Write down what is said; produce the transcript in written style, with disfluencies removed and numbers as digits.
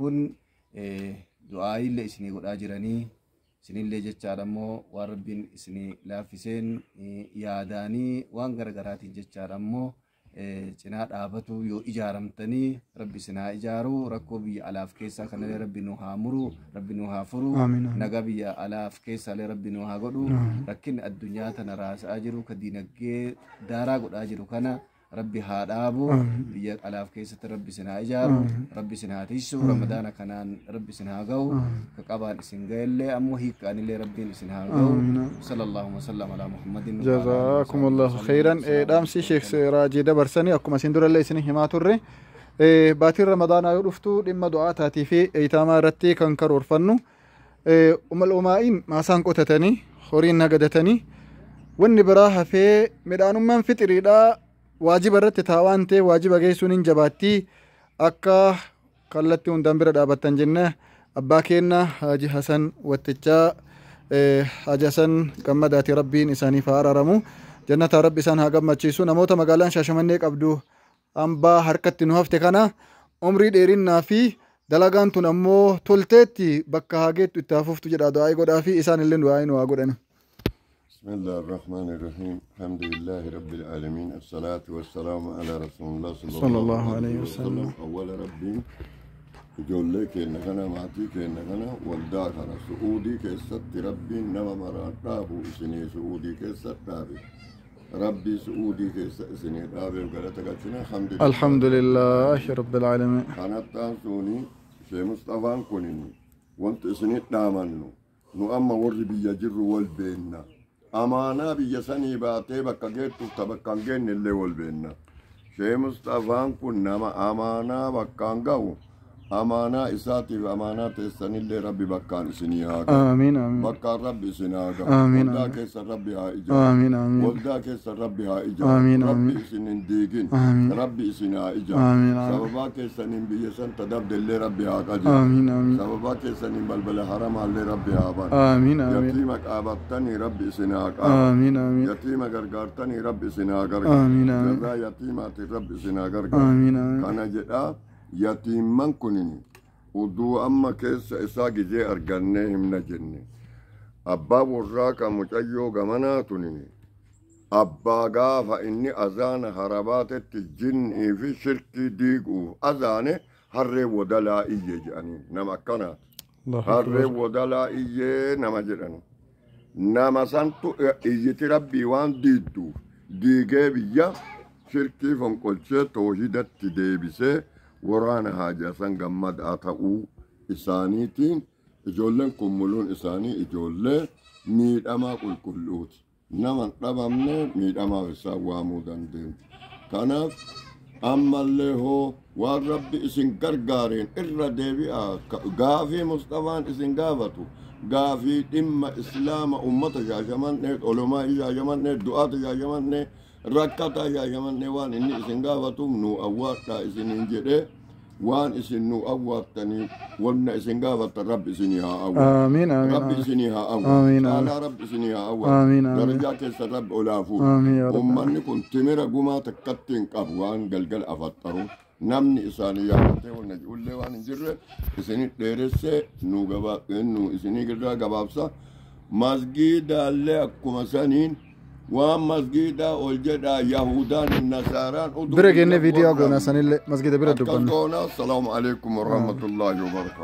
Kun du'aayillee isinii godhaa jiranii isinillee jechaadha immoo waan rabbiin isinii laaffiseen yaadaanii waan garaagaraatiin jechaadha immoo cinaa dhaabatu yoo ijaaramtanii rabbi isin haa ijaaru rakkoo biyya alaaf keessaa kanallee rabbi nu haa muru rabbi nu haa furu nagaa biyya alaaf keessaallee rabbi nu haa godhu rakkinni addunyaa tana raasaa jiru ka diinagdee daaraa godhaa jiru kana rabbi haa dhaabu biyya alaaf keessatti rabbi isin haa ijaaru rabbi isin haa tiisu ramadaana kanaan rabbi isin haa ga'u ka qabaan isin ga'ellee ammoo hiikkaanillee rabbiin isin haa ga'u sallallahu wasallam alaa muhammadin. جزاكم الله خيرا. Dhaamsi Sheek Raajii dabarsanii akkuma isin durallee isin himaa turre baatiin ramadaanaa yoo dhuftu dhimma du'aa taatii fi eeyitaamaa irratti kan karoorfannu umal umaa'iin maasaan qotatanii horiin nagadatanii wanni biraa hafee midhaanummaan fixiriidhaa waajiba irratti ta'a waan ta'eef waajiba geessuun hin jabaattii akka kallattii hundaan bira dhaabattan jenne abbaa keenna Haaji Hasan Wattichaa Haaji Hasan Gammadaati rabbiin isaaniif haa araaramu jannataa rabbi isaan haa gammachiisu namoota magaalaan Shaashamannee qabdu hambaa harkatti nu hafte kana umrii dheerinnaa fi dalagaan tun ammoo tolteetti bakka haa geettu itti hafuuftu jedha du'aa godhaa fi isaan illee du'aa nu haa godhani. بسم الله الرحمن الرحيم الحمد لله رب العالمين الصلاة والسلام على رسول الله صلى الله عليه وسلم. أول ربي ijoollee keenya kana maatii keenya kana waldaa kana su'uudii keessatti rabbiin nama maraan dhaabu isinii su'uudii keessa dhaabe rabbii su'uudii keessa isinii dhaabeef galata galchina alhamdulillah. الحمد لله رب العالمين. Kanattaan suuni shee Mustafaan kunin wanti isinii dhaamannu nu amma warri biyya jirru wal beenna amaanaa biyya sanii baatee bakka geettuuf ta bakka hin geenne illee wal beenna shee Mustafaan kun nama amaanaa bakkaan ga'u amaanaa isaatiif amaanaa teessanillee rabbi bakkaan isinii haa ga'u. آمين آمين. Bakkaan rabbi isin haa ga'u. Amiin, Waldaa amiin. keessan rabbi haa ijaaru. آمين آمين. Waldaa keessan rabbi haa ijaaru. Amiin, Rabbi amiin. isin hin diigin. Amiin. Rabbi isin haa ijaaru. Amiin, amiin. Sababaa keessaniin biyya san tadabdellee rabbi haa qajeelu. آمين آمين. Sababaa keessaniin balbala haramaallee rabbi haa banu. آمين آمين. Yatiima qaabattanii rabbi isin haa qaabu. آمين آمين. Yatiima gargaartanii rabbi isin haa gargaaru. آمين آمين. Jarraa yatiimaatiin rabbi isin haa gargaaru. آمين آمين. Kana jedhaa yatiimman kunin uduu amma keessa isaa gizee argannee himna jenne abbaa warraa kan mucayyoo gamanaa tunin abbaa gaafa inni azaana harabaatetti jinnii fi shirkii diiguuf azaane harree wodalaa iyye jedhanii nama akkanaati. الله Harree أكبر. wodalaa iyyee nama jedhan nama santu iyyiti rabbii waan diidduuf diigee biyya shirkii fonqolchee toohidatti deebisee waraana haajasan gammadaa ta'uu isaaniitiin ijoolleen kun muluun isaanii ijoollee miidhamaa qulqulluuti. Nama hin dhabamne miidhamaaf isaan waamuu dandeenya. Kanaaf ammallee hoo waan rabbi isin gargaareen irra deebi'aa gaafii Mustafaan isin gaafatu gaafii dhimma islaama ummata Shaashamannee olomaa Shaashamannee du'aata Shaashamannee rakkataa Shaashamannee waan inni isin gaafatuuf nu awwaadhaa isiniin jedhee waan isin nu awwaattanii wanna isin gaafattan rabbi isinii haa awwaatu. آمين آمين. Rabbi آمين isinii haa awwaatu. آمين آمين. Caalaa rabbi isinii haa awwaatu. آمين آمين. Darajaa keessan rabbi olaa fuudhu. آمين يا رب. Ummanni kun timira gumaa takkatti hin qabu waan galgala afaxxaru namni isaanii yaadatee wanna ijoollee waan hin jirre isinii dheeressee nu gabaa nu isinii irraa gabaabsa masgiidaallee akkuma saniin waan masgiidaa ol jedhaa yahudaan nasaaraan Bira geenne viidiyoo goona sanillee masgida bira akkas dubbanna. goona. Assalaamu alaikum warahmatullaahi wabarakaatu.